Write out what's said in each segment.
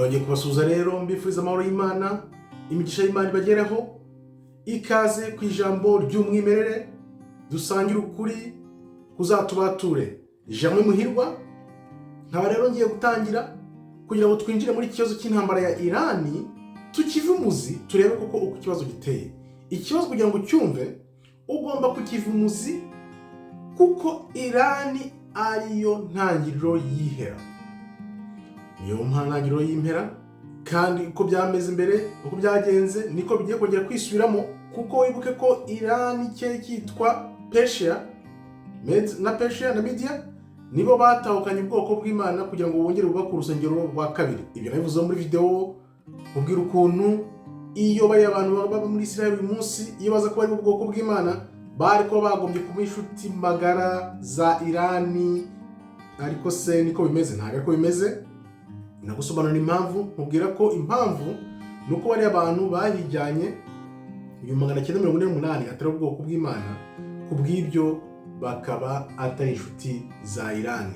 Ndongeye kubasuhuza rero, mbifuriza amahoro y'Imana, imigisha y'Imana ibagereho. Ikaze ku ijambo ry'umwimerere, dusangire ukuri kuzatubature. Ijambo Muhirwa. Nkaba rero ngiye gutangira kugira ngo twinjire muri iki kibazo cy'intambara ya Irani, tukive umuzi, turebe koko uko ikibazo giteye. Ikibazo kugira ngo ucyumve ugomba kukiva umuzi, kuko Irani ariyo ntangiriro y'ihera, niyo ntangiriro y'impera. Kandi uko byameze imbere, uko byagenze, niko bigiye kongera kwisubiramo, kuko wibuke ko Irani cyari cyitwa Persia na Persia na Media, nibo batahukanye ubwoko bw'Imana kugira ngo bongere bubake urusengero rwa kabiri. Ibyo nabivuzeho muri video, kubwira ukuntu iyo bariya abantu baba muri Israel uyu munsi, iyo baza kuba ari ubwoko bw'Imana, bari kuba bagombye kuba inshuti magara za Irani. Ariko se niko bimeze? Ntabwo ariko bimeze. Nagusobanurira impamvu, nkubwira ko impamvu ni uko bariya abantu bahijyanye 1948 atari ubwoko bw'Imana, ku bw'ibyo bakaba atari inshuti za Irani,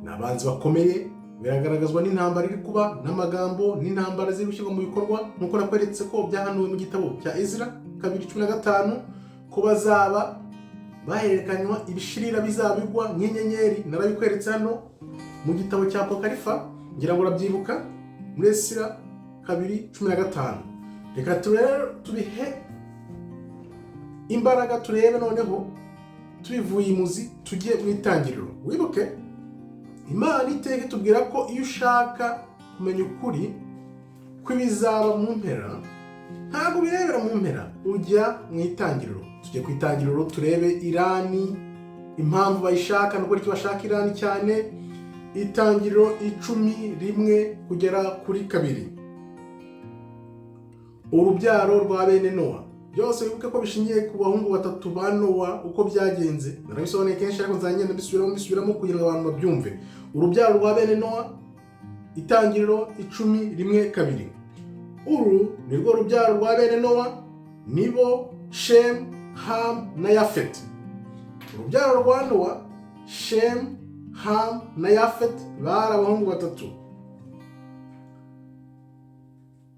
ni abanzi bakomeye. Biragaragazwa n'intambara iri kuba, n'amagambo n'intambara ziri gushyirwa mu bikorwa, nk'uko nakweretse ko byahanuwe mu gitabo cya Ezra 2:15, ko bazaba bahererekanywa ibishirira bizabigwa nk'inyenyeri. Narabikweretse hano mu gitabo cya Apokarifa, ngira ngo urabyibuka, muri Esira 2:15. Reka turebe, tubihe imbaraga, turebe noneho tubivuye imuzi, tujye mu itangiriro. Wibuke Imana iteka itubwira ko iyo ushaka kumenya ukuri kw'ibizaba mu mpera, ntabwo ubirebera mu mpera, ujya mu itangiriro. Tujye ku itangiriro turebe Irani, impamvu bayishaka nuko icyo bashaka Irani cyane. Itangiriro 10, 1 kugera kuri 2. Urubyaro rwa bene Nowa, byose wibuke ko bishingiye ku bahungu batatu ba Nowa. Uko byagenze narabisobanuye kenshi, ariko nzagenda mbisubiramo, mbisubiramo kugira ngo abantu babyumve. Urubyaro rwa bene Nowa, Itangiriro 10, 1, 2. Uru ni rwo rubyaro rwa bene Nowa, nibo Shemu, Hamu na Yafeti. Urubyaro rwa Nowa, Shemu, Hamu na Yafeti, bari abahungu batatu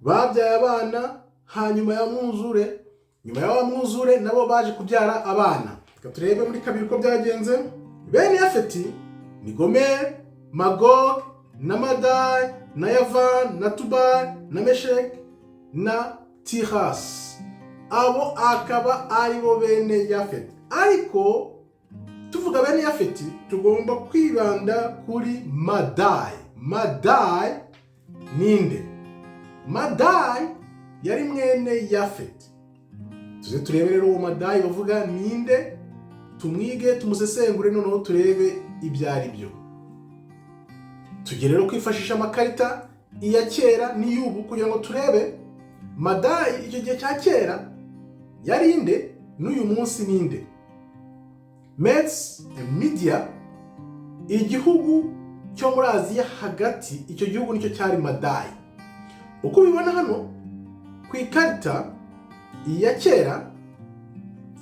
babyaye abana hanyuma ya mwuzure. Nyuma ya wa mwuzure nabo baje kubyara abana. Reka turebe muri 2 uko byagenze. Bene Yafeti ni Gomeri, Magog na Madayi na Yavani na Tubali na Mesheki na Tirasi. Abo akaba ari bo bene Yafeti. Ariko tuvuga bene Yafeti, tugomba kwibanda kuri Madayi. Madayi ninde? Madayi yari mwene Yafeti. Tuze turebe rero uwo Madayi bavuga ninde, tumwige, tumusesengure, noneho turebe ibyo ari byo. Tujye rero kwifashisha amakarita, iya kera n'iy'ubu, kugira ngo turebe Madayi icyo gihe cya kera yari inde, n'uyu munsi ninde. Medes Media, igihugu cyo muri Aziya hagati, icyo gihugu nicyo cyari Madayi. Uko ubibona hano ku ikarita iya kera,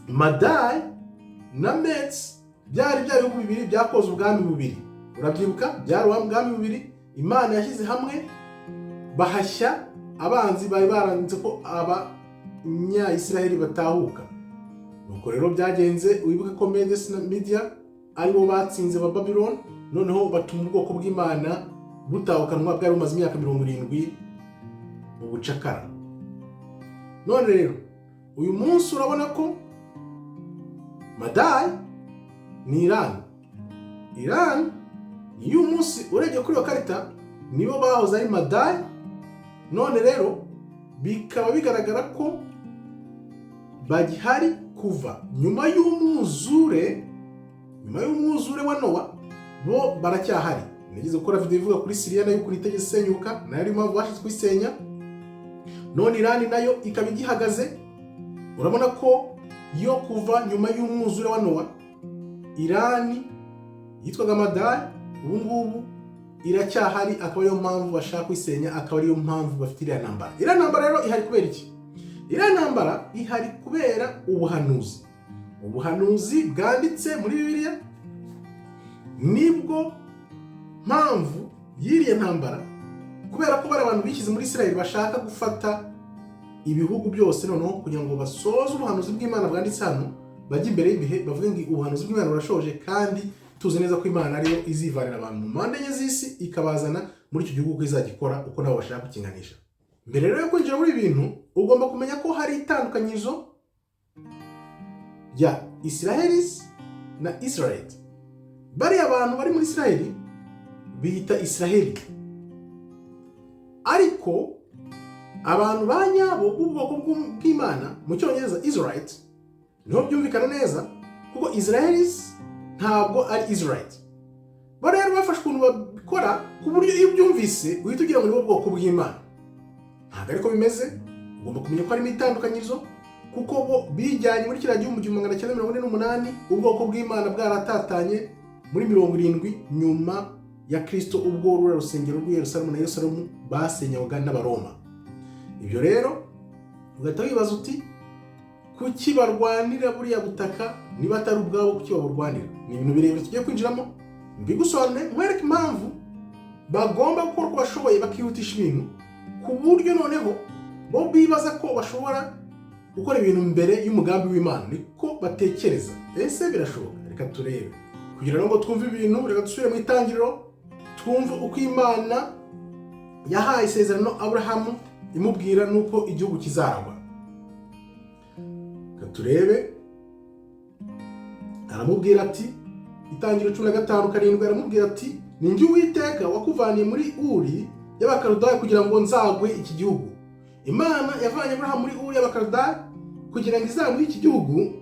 Madayi na Medes byari bya bihugu bibiri byakoze ubwami bubiri. Urabyibuka, byari ubwami bubiri Imana yashyize hamwe, bahashya abanzi bari baranditse ko Abanyayisiraheli batahuka. Nuko rero byagenze. Wibuke ko Medes na Media aribo batsinze Abababiloni, noneho batuma ubwoko bw'Imana butahukanwa, bwari bumaze imyaka 70 mu bucakara. None rero uyu munsi urabona ko Madayi ni Irani. Irani y'uyu munsi, urebye kuri iyo karita, nibo bahoze ari Madayi. None rero bikaba bigaragara ko bagihari kuva nyuma y'umwuzure. Nyuma y'umwuzure wa Nowa bo baracyahari. Nigeze gukora video ivuga kuri Siriya nayo ukuntu itegeze isenyuka, nayo ariyo mpamvu bashatse kuyisenya. None Irani nayo ikaba igihagaze. Urabona ko yo kuva nyuma y'umwuzure wa Nowa, Irani yitwaga Madayi, ubu ngubu iracyahari, akaba ariyo mpamvu bashaka kuyisenya, akaba ariyo mpamvu bafite iriya ntambara. Iriya ntambara rero ihari kubera iki? Iriya ntambara ihari kubera ubuhanuzi, ubuhanuzi bwanditse muri Bibiliya. Nibwo mpamvu y'iriya ntambara, Kubera ko bari abantu bishyize muri Israel bashaka gufata ibihugu byose, noneho kugira ngo basoze ubuhanuzi bw'Imana bwanditse hano, bajye imbere y'ibihe, bavuge ngo ubuhanuzi bw'Imana burashoje, kandi tuzi neza ko Imana ariyo izivanira abantu mu mpande enye z'isi ikabazana muri icyo gihugu, uko izagikora, uko nabo bashaka kukinganisha. Mbere rero yo kwinjira muri ibi bintu, ugomba kumenya ko hari itandukanyirizo rya Israelis na Israelite. Bariya bantu bari muri Israheli biyita Israheli, ariko abantu ba nyabo b'ubwoko bw'Imana, mu Cyongereza Israelite, niho byumvikana neza, kuko Israelis ntabwo ari Israelite. Bo rero bafashe ukuntu babikora ku buryo iyo ubyumvise uhita ugira ngo ni bo bwoko bw'Imana. Ntabwo ariko bimeze. Ugomba kumenya ko harimo itandukanyirizo, kuko bo bijyanye muri kiriya gihugu mu 1948, ubwoko bw'Imana bwaratatanye muri 70 nyuma ya Kirisito, ubwo ruriya rusengero rw'i Yerusalemu na Yerusalemu basenywaga n'Abaroma. Ibyo rero ugahita wibaza uti: "Kuki barwanira buriya butaka niba atari ubwabo? Kuki baburwanira?" Ni ibintu birebire tugiye kwinjiramo, mbigusobanure, nkwereke impamvu bagomba gukora uko bashoboye bakihutisha ibintu, ku buryo noneho bo bibaza ko bashobora gukora ibintu mbere y'umugambi w'Imana. Niko batekereza. Ese birashoboka? Reka turebe. Kugira ngo twumve ibintu, reka dusubire mu itangiriro, twumve uko Imana yahaye isezerano Aburahamu, imubwira n'uko igihugu kizaragwa. Reka turebe. Aramubwira ati, Itangiriro 15:7, aramubwira ati: "Ni njye Uwiteka wakuvaniye muri Uri y'Abakarudayo kugira ngo nzaguhe iki gihugu." Imana yavanye Aburahamu muri Uri y'Abakarudayo kugira ngo izamuhe iki gihugu.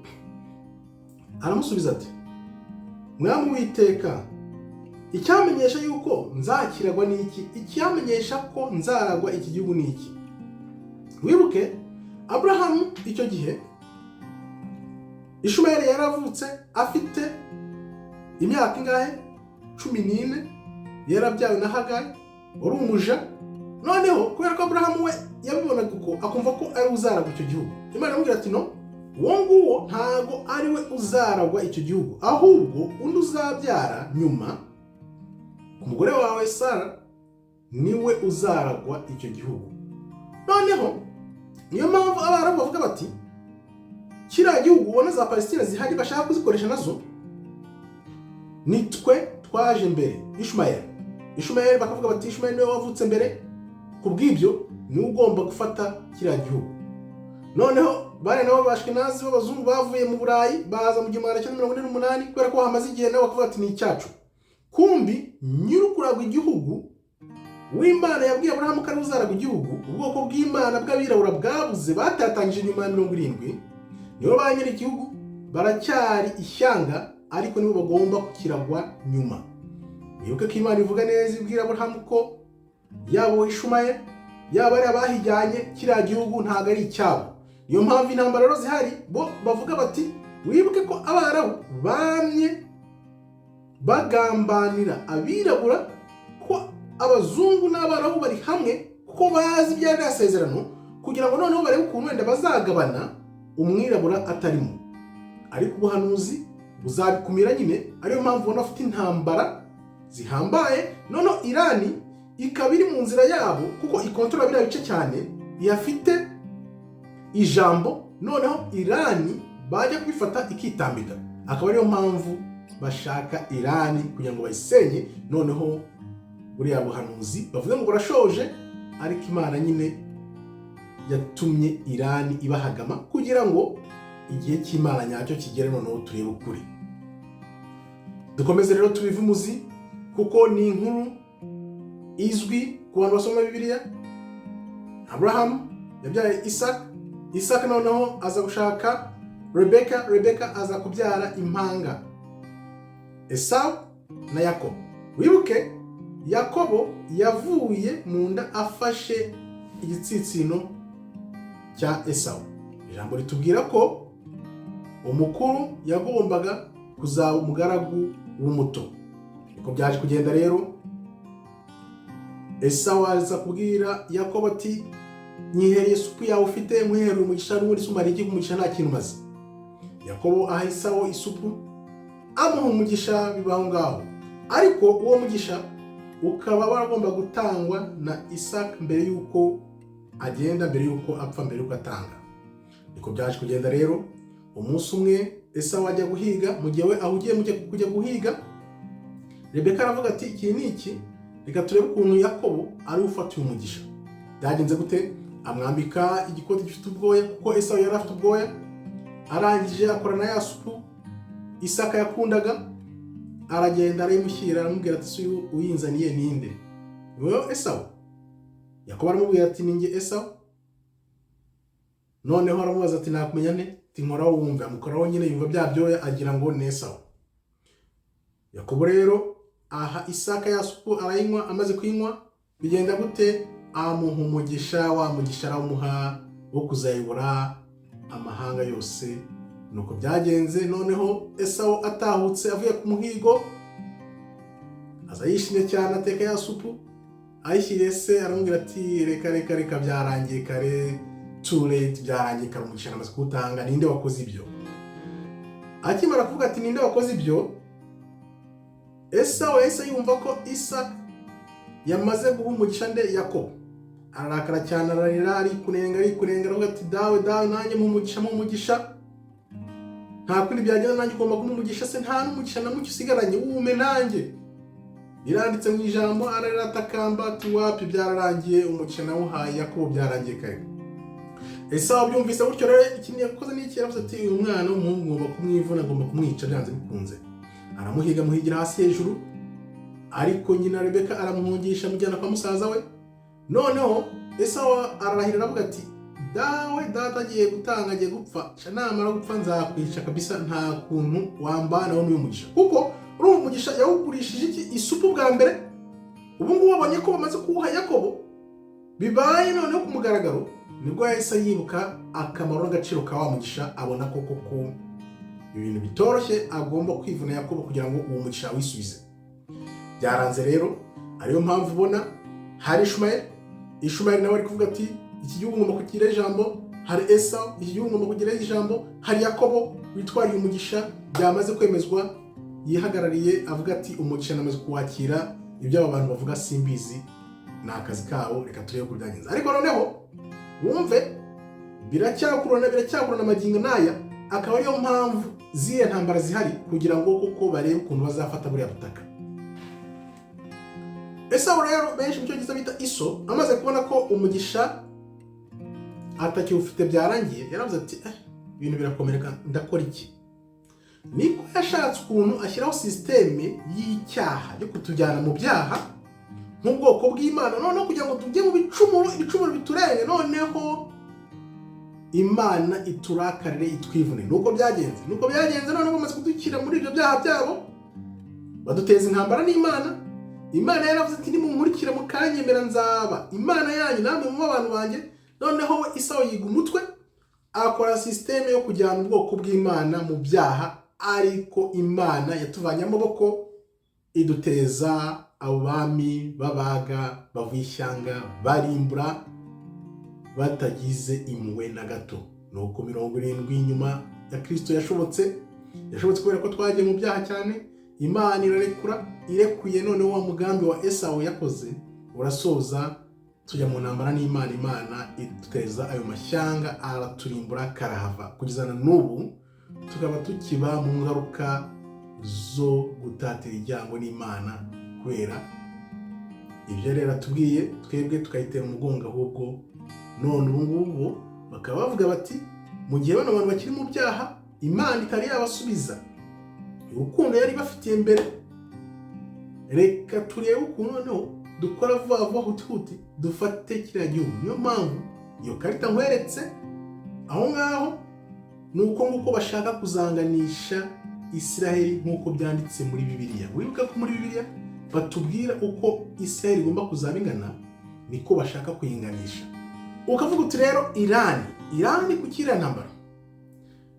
Aramusubiza ati: "Mwami Uwiteka, icyamenyesha yuko nzakiragwa ni iki? Icyamenyesha ko nzaragwa iki gihugu ni iki?" Wibuke, Aburahamu icyo gihe Ishumayeli yaravutse afite imyaka ingahe? 14. Yarabyawe na Hagari wari umuja. Noneho kubera ko Aburahamu we yabibonaga uko, akumva ko ari we uzaragwa icyo gihugu, Imana iramubwira ati: "No, uwo nguwo ntago ari we uzaragwa icyo gihugu, ahubwo undi uzabyara nyuma ku mugore wawe Sara niwe uzaragwa icyo gihugu." Noneho niyo mpamvu Abarabu bavuga bati kiriya gihugu ubona za Palestina zihari bashaka kuzikoresha nazo, ni twe twaje mbere. Ishumayeli, bakavuga bati Ishumayeli niwe wavutse mbere, ku bw'ibyo niwe ugomba gufata kiriya gihugu. Noneho bari nabo Bashikenazi b'abazungu bavuye mu Burayi, baza mu 1948, kubera ko hamaze igihe, nabo bakavuga ati ni icyacu. Kumbi nyir'ukuragwa igihugu w'Imana yabwiye Aburahamu ko ari uzaragwa igihugu, ubwoko bw'Imana bw'abirabura bwabuze, batatangije nyuma ya 70, nibo ba nyiri igihugu, baracyari ishyanga, ariko nibo bagomba kukiragwa nyuma. Wibuke ko Imana ivuga neza, ibwira Aburahamu ko yaba Ishumayeli, yaba ari abahijyanye, kiriya gihugu ntabwo ari icyabo. Niyo mpamvu intambara rero zihari. Bo bavuga bati, wibuke ko Abarabu bamye bagambanira abirabura, ko abazungu n'Abarabu bari hamwe, kuko bazi ibya ririya sezerano, kugira ngo noneho barebe ukuntu wenda bazagabana umwirabura atarimo. Ariko ubuhanuzi buzabikumira nyine, ariyo mpamvu ubona bafite intambara zihambaye. Noneho Irani ikaba iri mu nzira yabo, kuko ikontorora biriya bice cyane, ihafite ijambo. Noneho Irani bajya kubifata ikitambika, akaba ariyo mpamvu bashaka Irani kugira ngo bayisenye. Noneho buriya buhanuzi bavuga ngo burashoje, ariko Imana nyine yatumye Irani ibahagama kugira ngo igihe cy'Imana nyacyo kigere, noneho turebe ukuri. Dukomeze rero tubive umuzi, kuko ni inkuru izwi ku bantu basoma Bibiliya. Aburahamu yabyaye Isaka. Isaka noneho aza gushaka Rebeka. Rebeka aza kubyara impanga, Esawu na Yakobo. Wibuke, Yakobo yavuye mu nda afashe igitsitsino cya Esawu. Ijambo ritubwira ko umukuru yagombaga kuzaba umugaragu w'umuto. Niko byaje kugenda rero. Esawu aza kubwira Yakobo ati: "Nyihereye isupu yawe ufite, nkuhereye umugisha, n'ubundi se umara iki? Umugisha nta kintu umaze." Yakobo aha Esawu isupu, amuha umugisha, bibaho ngaho. Ariko uwo mugisha Ukaba waragomba gutangwa na Isaka mbere y'uko agenda, mbere y'uko apfa, mbere y'uko atanga. Niko byaje kugenda rero. Umunsi umwe Esawu ajya guhiga. Mu gihe we ahugiye mu kujya guhiga, Rebeka aravuga ati: "Iki ni iki? Reka turebe ukuntu Yakobo ari we ufata uyu mugisha." Byagenze gute? Amwambika igikoti gifite ubwoya, kuko Esawu yari afite ubwoya. Arangije akora na ya supu Isaka yakundaga, aragenda arayimushyira, aramubwira ati: "Si uyu uyinzaniye ninde? Ni wowe Esawu?" Yakobo aramubwira ati: "Ni njye Esawu." Noneho aramubaza ati: "Nakumenya nte?" Ati: "Nkoraho wumve." Amukoraho nyine, yumva bya byoya, agira ngo ni Esawu. Yakobo rero aha Isaka ya supu, arayinywa. Amaze kuyinywa bigenda gute? Amuha umugisha. Wa mugisha arawumuha wo kuzayobora amahanga yose. Nuko byagenze. Noneho Esawu atahutse avuye ku muhigo, aza yishimye cyane, ateka ya supu, ayishyiriye se, aramubwira ati: "Reka, reka, reka, byarangiye kare, too late, byarangiye kare, umugisha namaze kuwutanga. Ninde wakoze ibyo?" Akimara kuvuga ati: "Ninde wakoze ibyo?", Esawu yahise yumva ko Isaka yamaze guha umugisha nde? Yakobo. Ararakara cyane, ararira, arikunenga, arikunenga, aravuga ati: "Dawe, dawe, nanjye mu mugisha, mu mugisha, nta kundi byagenda, nanjye ugomba kumuha umugisha se? Nta n'umugisha na muke usigaranye, wume nanjye." Biranditse mu ijambo. Ararira, atakamba ati: "Wapi, byararangiye, umugisha nawuhaye Yakobo, byarangiye kare." Esawu byumvise gutyo rero, ikintu yakoze ni iki? Yaravuze ati: "Uyu mwana w'umuhungu ngomba kumwivuna, ngomba kumwica byanze bikunze." Aramuhiga, amuhigira hasi hejuru, ariko nyina Rebeka aramuhungisha, amujyana kwa musaza we. Noneho Esawu ararahira, aravuga ati: "Dawe, data agiye gutanga, agiye gupfa, sha namara gupfa nzakwica kabisa. Nta kuntu wambanaho n'uyu mugisha." Kuko urumva umugisha yawugurishije iki? Isupu bwa mbere. Ubu ngubu abonye ko bamaze kuwuha Yakobo, bibaye noneho ku mugaragaro, nibwo yahise yibuka akamaro n'agaciro ka wa mugisha, abona ko koko ibintu bitoroshye, agomba kwivuna Yakobo kugira ngo uwo mugisha awisubize. Byaranze rero. Ariyo mpamvu ubona hari Ishumayeli. Ishumayeli nawe ari kuvuga ati: "Iki gihugu ngomba kugira ijambo." Hari Esawu: "Iki gihugu ngomba kugira ijambo." Hari Yakobo witwariye umugisha, byamaze kwemezwa, yihagarariye, avuga ati: "Umugisha namaze kuwakira, ibyo aba bantu bavuga simbizi, ni akazi kabo, reka turebe uko byagenze." Ariko noneho wumve, biracyakurana, biracyakurana amagingo n'aya, akaba ariyo mpamvu ziriya ntambara zihari, kugira ngo koko barebe ukuntu bazafata buriya butaka. Esawu rero, benshi mu Cyongereza bita Iso, amaze kubona ko umugisha atakiwufite, byarangiye, yaravuze ati: "Eh, ibintu birakomereka, ndakora iki?" Niko yashatse ukuntu ashyiraho système y'icyaha yo kutujyana mu byaha nk'ubwoko bw'Imana, noneho kugira ngo tujye mu bicumuro, ibicumuro biturenge, noneho Imana iturakarire, itwivune. Nuko byagenze, nuko byagenze. Noneho bamaze kudukira muri ibyo byaha byabo, baduteza intambara n'Imana. Imana yaravuze ati: "Nimunkurikire mukanyemera, nzaba Imana yanyu, namwe muba abantu banjye." Noneho we Isawu yiga umutwe, akora système yo kujyana ubwoko bw'Imana mu byaha. Ariko Imana yatuvanye amaboko, iduteza abo bami babaga bavuye ishyanga, barimbura batagize impuhwe na gato. Nuko 70 nyuma ya Kirisito yashobotse, yashobotse kubera ko twagiye mu byaha cyane. Imana irarekura. Irekuye, noneho wa mugambi wa Esawu yakoze urasoza, tujya mu ntambara n'Imana. Imana iduteza ayo mashyanga, araturimbura karahava, kugeza na n'ubu tukaba tukiba mu ngaruka zo gutatira ijyango n'Imana, kubera ibyo rero atubwiye, twebwe tukayitera umugongo ahubwo. None ubu ngubu bakaba bavuga bati: "Mu gihe bano bantu bakiri mu byaha, Imana itari yabasubiza urukundo yari ibafitiye mbere, reka turebe ukuntu noneho dukora vuba vuba, huti huti, dufate kiriya gihugu." Niyo mpamvu iyo karita nkweretse aho ngaho, ni uko nguko bashaka kuzanganisha Isiraheli nk'uko byanditse muri Bibiliya. Wibuka ko muri Bibiliya batubwira uko Isiraheli igomba kuzaba ingana, niko bashaka kuyinganisha. Ukavuga uti rero Irani, Irani kuki iriya ntambara?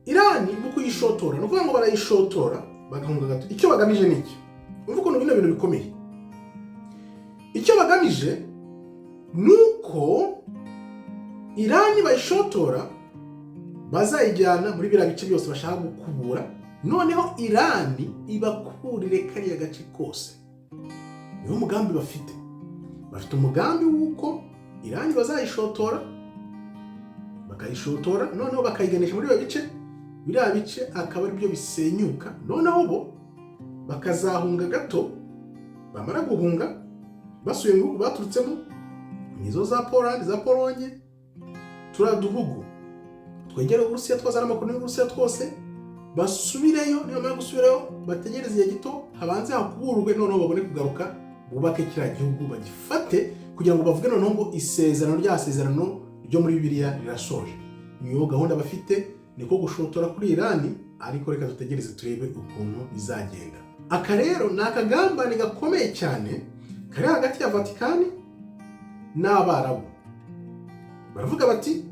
Irani mu kuyishotora, ni ukuvuga ngo barayishotora bagahunga gato. Icyo bagamije ni iki? Umva ukuntu bino bintu bikomeye. Icyo bagamije ni uko Irani bayishotora, bazayijyana muri biriya bice byose bashaka gukubura, noneho Irani ibakurire kariya gace kose. Niwo mugambi bafite. Bafite umugambi w'uko Irani bazayishotora, bakayishotora, noneho bakayiganisha muri ibyo bice, biriya bice akaba ari byo bisenyuka, noneho bo bakazahunga gato. Bamara guhunga basubiye mu bihugu baturutsemo, nizo za Poland, za Polonye, turiya duhugu twegere Uburusiya, twazana amakuru y'Uburusiya twose, basubireyo. Nibamara gusubirayo, bategereze igihe gito, habanze hakuburwe, noneho babone kugaruka bubake kiriya gihugu, bagifate, kugira ngo bavuge noneho ngo isezerano, rya sezerano ryo muri Bibiliya rirasoje. Niyo gahunda bafite, niko gushotora kuri Irani. Ariko reka dutegereze turebe ukuntu bizagenda. Aka rero ni akagambane gakomeye cyane kari hagati ya Vatikani n'Abarabu. Baravuga bati: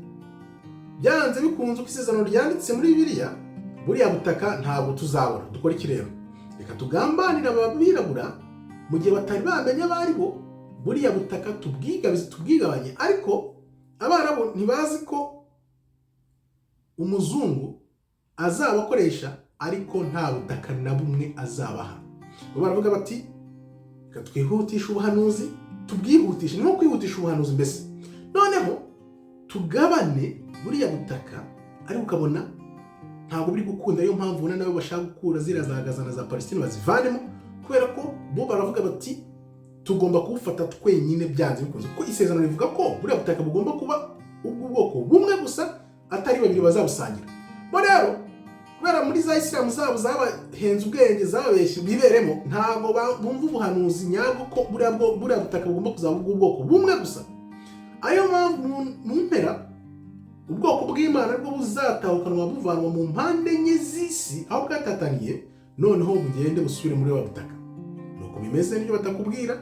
"Byanze bikunze, uko isezerano ryanditse muri Bibiliya, buriya butaka ntabwo tuzabona. Dukora iki rero? Reka tugambanire abirabura mu gihe batari bamenya abo ari bo, buriya butaka tubwigabize, tubwigabanye." Ariko Abarabu ntibazi ko umuzungu azabakoresha, ariko nta butaka na bumwe azabaha. Bo baravuga bati: "Reka twihutishe ubuhanuzi, tubwihutishe." Ni nko kwihutisha ubuhanuzi mbese, noneho tugabane buriya butaka. Ariko ukabona ntabwo biri gukunda. Ariyo mpamvu ubona nabo bashaka gukura ziriya za Gaza na za Palestine bazivanemo, kubera ko bo baravuga bati: "Tugomba kuwufata twenyine byanze bikunze, kuko isezerano rivuga ko buriya butaka bugomba kuba ubw'ubwoko bumwe gusa, atari babiri bazabusangira." Bo rero, kubera muri za Isilamu zabo zabahenze ubwenge, zababeshye biberemo, ntabwo bumva ubuhanuzi nyabwo ko buriya butaka bugomba kuzaba ubw'ubwoko bumwe gusa. Ariyo mpamvu mu mpera ubwoko bw'Imana bwo buzatahukanwa, buvanwa mu mpande enye z'isi aho bwatataniye, noneho bugende busubire muri wa butaka. Nuko bimeze, nibyo batakubwira.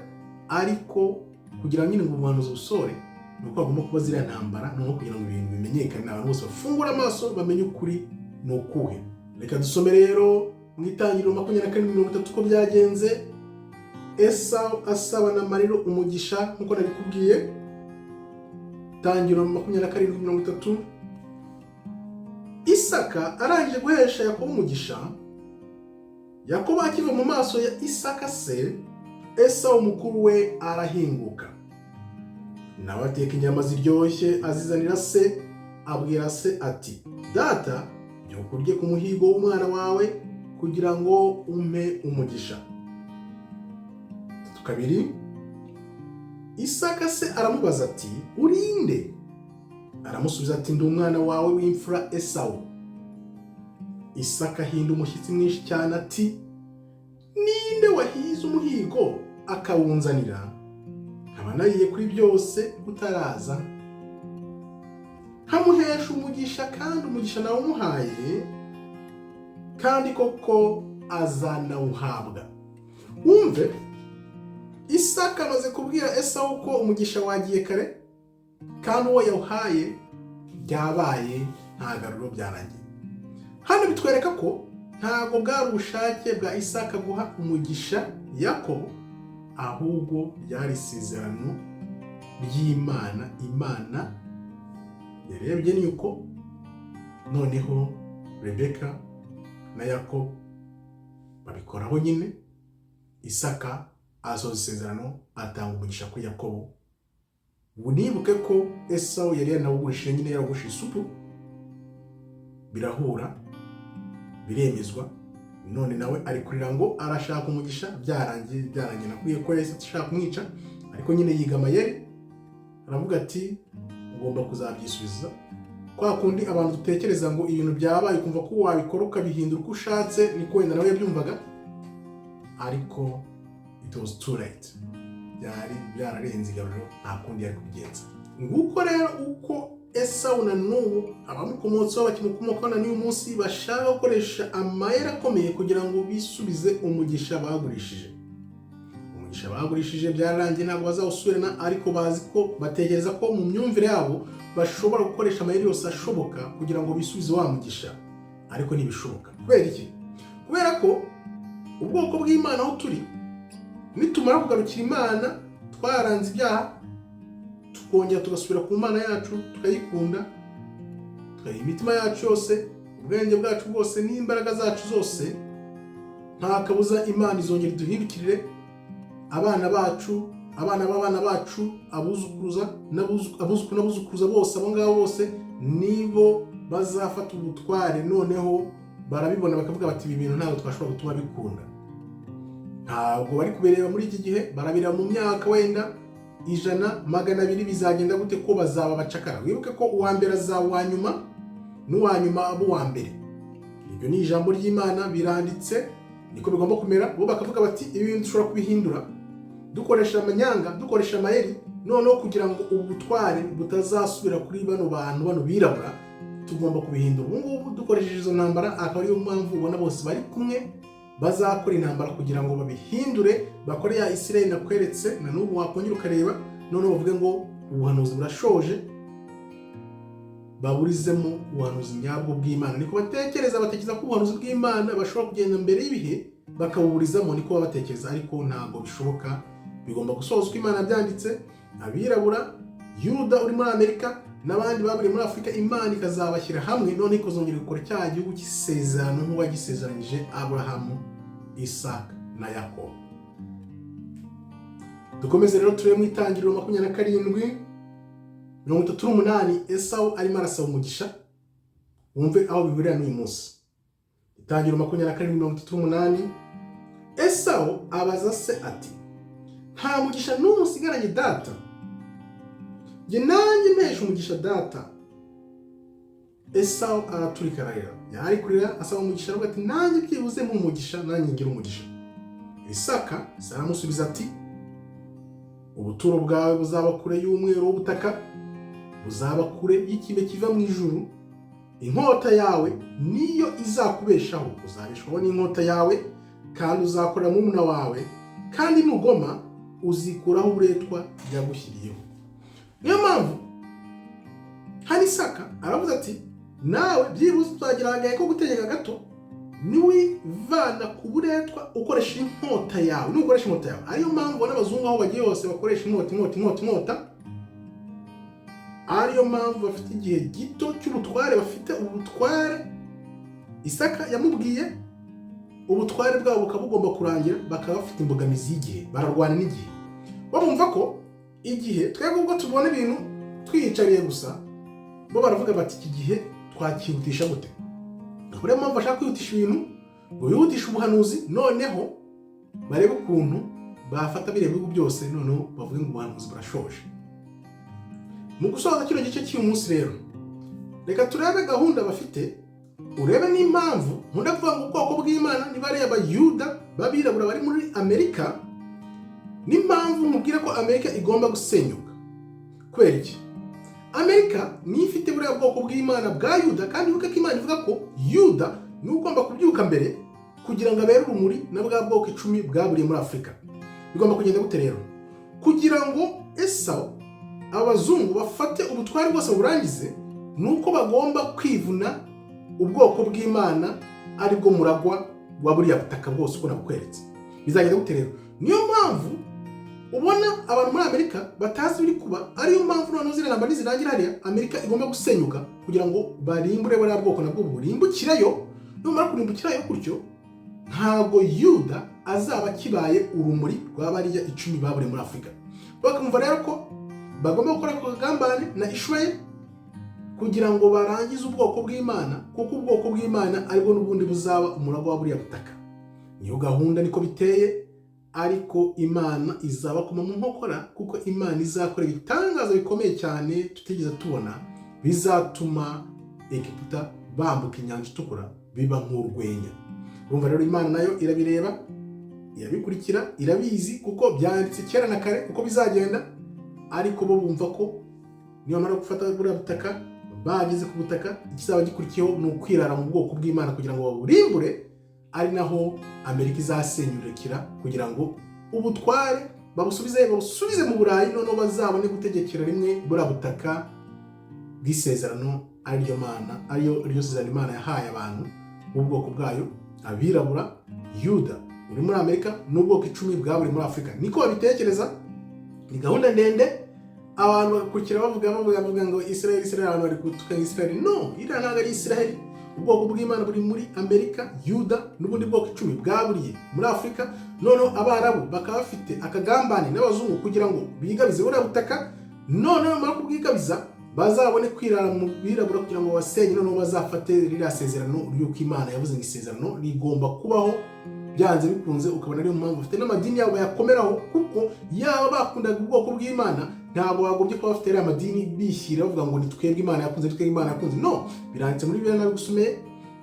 Ariko kugira ngo nyine ngo ubuhanuzi busore, ni uko hagomba kuba ziriya ntambara, noneho kugira ngo ibintu bimenyekane, abantu bose bafungure amaso, bamenye ukuri ni ukuhe. Reka dusome rero mu Itangiriro 27 uko byagenze, Esawu asaba na Mariro umugisha, nk'uko nabikubwiye. Tangiriro 27: Isaka arangije guhesha Yakobo umugisha, Yakobo akiva mu maso ya Isaka se, Esawu mukuru we arahinguka, nawe ateka inyama ziryoshye, azizanira se. Abwira se ati: "Data, byuka urye ku muhigo w'umwana wawe kugira ngo umpe umugisha." 32. Isaka se aramubaza ati: "Urinde?" Aramusubiza ati: "Ndi umwana wawe w'imfura Esawu." Isaka ahinda umushyitsi mwinshi cyane ati: "Ninde wahize umuhigo akawunzanira, nkaba nariye kuri byose utaraza, nkamuhesha umugisha, kandi umugisha nawumuhaye, kandi koko azanawuhabwa?" Wumve, Isaka amaze kubwira Esawu ko umugisha wagiye kare, kandi uwo yawuhaye byabaye, nta garuro, byarangiye. Hano bitwereka ko ntabwo bwari ubushake bwa Isaka guha umugisha Yakobo, ahubwo ryari isezerano ry'Imana. Imana yarebye ni uko noneho Rebeka na Yakobo babikoraho nyine. Isaka asoza isezerano, atanga umugisha kuri Yakobo. Unibuke ko Esawu yari yaranawugurishije nyine, yaragurishije isupu, birahura, biremezwa. None nawe ari kurira ngo arashaka umugisha, byarangiye, byarangiye. Nakubwiye ko yahise ashaka kumwica, ariko nyine yiga amayeri, aravuga ati: "Ugomba kuzabyisubiza." Kwa kundi abantu dutekereza ngo ibintu byabaye, ukumva ko wabikora ukabihindura uko ushatse, niko wenda nawe yabyumvaga, ariko it was too late, byari byararenze igaruriro, nta kundi yari kubigenza. Nguko rero uko Esawu na n'ubu abamukomotseho bakimukomokaho na n'uyu munsi bashaka gukoresha amayeri akomeye kugira ngo bisubize umugisha bagurishije. Umugisha bagurishije byararangiye, ntabwo bazawusubirana, ariko bazi ko, batekereza ko mu myumvire yabo bashobora gukoresha amayeri yose ashoboka kugira ngo bisubize wa mugisha, ariko ntibishoboka. Kubera iki? Kubera ko ubwoko bw'Imana aho turi, nitumara kugarukira Imana, twaranze ibyaha, tukongera tugasubira ku Mana yacu, tukayikunda, tukayiha imitima yacu yose, ubwenge bwacu bwose n'imbaraga zacu zose, nta kabuza Imana izongera iduhindukirire. Abana bacu, abana b'abana bacu, abuzukuruza abuzukuru n'abuzukuruza bose, abo ngabo bose nibo bazafata ubutware. Noneho barabibona, bakavuga bati: "Ibi bintu ntabwo twashobora gutuma bikunda." Ntabwo bari kubireba muri iki gihe, barabireba mu myaka wenda 100, 200. Bizagenda gute ko bazaba abacakara? Wibuke ko uwa mbere azaba uwa nyuma, n'uwa nyuma aba uwa mbere. Iryo ni ijambo ry'Imana, biranditse, niko bigomba kumera. Bo bakavuga bati: "Ibi bintu dushobora kubihindura dukoresha amanyanga, dukoresha amayeri. Noneho kugira ngo ubu butware butazasubira kuri bano bantu, bano birabura, tugomba kubihindura ubu ngubu dukoresheje izo ntambara." Akaba ariyo mpamvu ubona bose bari kumwe, bazakora intambara kugira ngo babihindure, bakore ya Isirayeli nakweretse na n'ubu wakongera ukareba. Noneho bavuge ngo ubuhanuzi burashoje, baburizemo ubuhanuzi nyabwo bw'Imana. Niko batekereza, batekereza ko ubuhanuzi bw'Imana bashobora kugenda mbere y'ibihe bakabuburizamo, niko baba batekereza, ariko ntabwo bishoboka. Bigomba gusoza uko Imana byanditse. Abirabura, Yuda uri muri Amerika n'abandi baburiye muri Afurika, Imana ikazabashyira hamwe, none ikazongera gukora cya gihugu cy'isezerano nk'uwagisezeranyije Aburahamu, Isaka na Yakobo. Dukomeze rero turebe mu Itangiriro 27:38. Esawu arimo arasaba umugisha, wumve aho bihurira n'uyu munsi. Itangiriro 27:38. Esawu abaza se ati: "Nta mugisha n'umwe usigaranye, data? Njye nanjye mpesha umugisha data." Esawu araturika ararira. Yari kurira asaba umugisha, aravuga ati: "Nanjye byibuze mu umugisha, nanjye ngira umugisha." Isaka se aramusubiza ati: "Ubuturo bwawe buzaba kure y'umwero w'ubutaka, buzaba kure y'ikime kiva mu ijuru. Inkota yawe niyo izakubeshaho, uzabeshwaho n'inkota yawe, kandi uzakorera murumuna wawe, kandi nugoma uzikuraho uburetwa yagushyiriyeho." Niyo mpamvu hano Isaka aravuze ati: "Nawe byibuze uzagira agahe ko gutegeka gato niwivana ku buretwa ukoresha inkota yawe, nukoresha inkota yawe." Ariyo mpamvu ubona abazungu aho bagiye hose bakoresha inkota, inkota, inkota, inkota. Ariyo mpamvu bafite igihe gito cy'ubutware, bafite ubutware. Isaka yamubwiye ubutware bwabo bukaba bugomba kurangira, bakaba bafite imbogamizi y'igihe, bararwana n'igihe. Bumva ko igihe, twebwe ubwo tubona ibintu twiyicariye gusa, bo baravuga bati: "Iki gihe twakihutisha gute?" Niyo mpamvu bashaka kwihutisha ibintu, ngo bihutishe ubuhanuzi, noneho barebe ukuntu bafata biriya bihugu byose, noneho bavuge ngo ubuhanuzi burashoje. Mu gusoza kino gice cy'uyu munsi rero, reka turebe gahunda bafite, urebe n'impamvu nkunda kuvuga ngo ubwoko bw'Imana ni bariya Bayuda b'abirabura bari muri Amerika, n'impamvu mubwira ko Amerika igomba gusenyuka. Kubera iki? Amerika niyo ifite buriya bwoko bw'Imana bwa Yuda, kandi wibuke ko Imana ivuga ko Yuda niwe ugomba kubyuka mbere kugira ngo abere urumuri na bwa bwoko 10 bwaburiye muri Afurika. Bigomba kugenda gute rero kugira ngo Esawu, abazungu bafate ubutware bwose burangize? Ni uko bagomba kwivuna ubwoko bw'Imana, aribwo muragwa wa buriya butaka bwose uko nabukweretse. Bizagenda gute rero? Niyo mpamvu ubona abantu muri Amerika batazi ibiri kuba. Ariyo mpamvu noneho ziriya ntambara nizirangira hariya, Amerika igomba gusenyuka kugira ngo barimbure buriya bwoko, nabwo burimbukireyo. Numara kurimbukirayo gutyo, ntabwo Yuda azaba akibaye urumuri rwa bariya 10 baburiye muri Afurika. Bakumva rero ko bagomba gukora ako kagambane na Israel kugira ngo barangize ubwoko bw'Imana, kuko ubwoko bw'Imana aribwo n'ubundi buzaba umuragwa wa buriya butaka. Niyo gahunda, niko biteye. Ariko Imana izabakoma mu nkokora, kuko Imana izakora ibitangaza bikomeye cyane tutigeze tubona, bizatuma Egiputa bambuka Inyanja Itukura biba nk'urwenya. Urumva rero, Imana nayo irabireba, irabikurikira, irabizi, kuko byanditse kera na kare uko bizagenda. Ariko bo bumva ko nibamara gufata buriya butaka, bageze ku butaka, ikizaba gikurikiyeho ni ukwirara mu bwoko bw'Imana kugira ngo baburimbure, ari naho Amerika izasenyurikira, kugira ngo ubutware babusubize, babusubize mu Burayi, noneho bazabone gutegekera rimwe buriya butaka bw'isezerano, ariryo Mana, ariyo iryo sezerano Imana yahaye abantu b'ubwoko bwayo, abirabura, Yuda uri muri Amerika n'ubwoko 10 bwaburi muri Afurika. Niko babitekereza, ni gahunda ndende. Abantu bagakurikira bavuga ngo Israel, Israel, abantu bari gutuka Israel. No, iriya ntabwo ari Israel. Ubwoko bw'Imana buri muri Amerika, Yuda n'ubundi bwoko 10 bwaburiye muri Afurika. Noneho Abarabu bakaba bafite akagambane n'abazungu kugira ngo bigabize buriya butaka. Noneho bamara kubwigabiza, bazabone kwirara mu birabura kugira ngo basenye, noneho bazafate ririya sezerano ry'uko Imana yavuze ngo isezerano rigomba kubaho byanze bikunze. Ukabona ariyo mpamvu bafite n'amadini yabo bayakomeraho, kuko yaba bakundaga ubwoko bw'Imana, ntabwo bagombye kuba bafite ariya madini bishyira bavuga ngo ni twebwe Imana yakunze, ni twebwe Imana yakunze. No biranditse muri Bibiliya, nabigusomeye.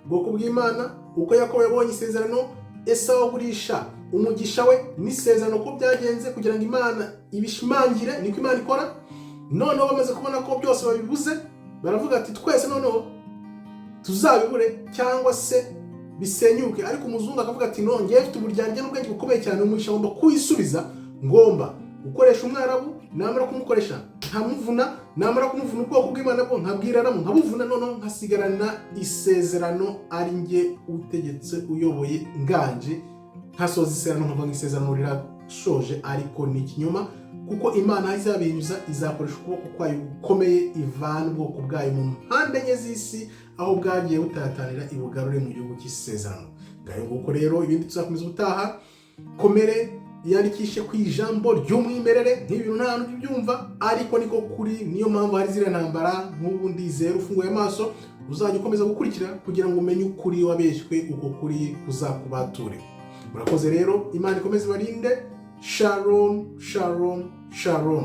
Ubwoko bw'Imana, uko Yakobo yabonye isezerano, Esawu agurisha umugisha we n'isezerano, ko byagenze kugira ngo Imana ibishimangire, niko Imana ikora. Noneho bamaze kubona ko byose babibuze, baravuga ati twese noneho tuzabibure cyangwa se bisenyuke. Ariko umuzungu akavuga ati no, ngewe mfite uburyarya n'ubwenge bukomeye cyane, umugisha ngomba kuwisubiza, ngomba gukoresha Umwarabu, namara kumukoresha nkamuvuna, namara kumuvuna ubwoko bw'Imana bwo nkabwiraramo, nkabuvuna, noneho nkasigarana isezerano ari njye utegetse, uyoboye, nganje, nkasoza isezerano, nkavuga ngo isezerano rirashoje. Ariko ni ikinyoma, kuko Imana izabinyuza, izakoresha ukuboko kwayo gukomeye, ivana ubwoko bwayo mu mpande enye z'isi aho bwagiye butatanira, ibugarure mu gihugu cy'isezerano. Ngayo nguko rero, ibindi tuzakomeza ubutaha. Komere, yandikishe ku ijambo ry'umwimerere. Nk'ibintu nta hantu ubyumva, ariko niko kuri. Niyo mpamvu hari ziriya ntambara. Nk'ubu ndizera ufunguye amaso, uzajya ukomeza gukurikira kugira ngo umenye ukuri wabeshywe, uko kuri kuzakubature. Murakoze rero, Imana ikomeze ibarinde. Shalom, shalom, shalom.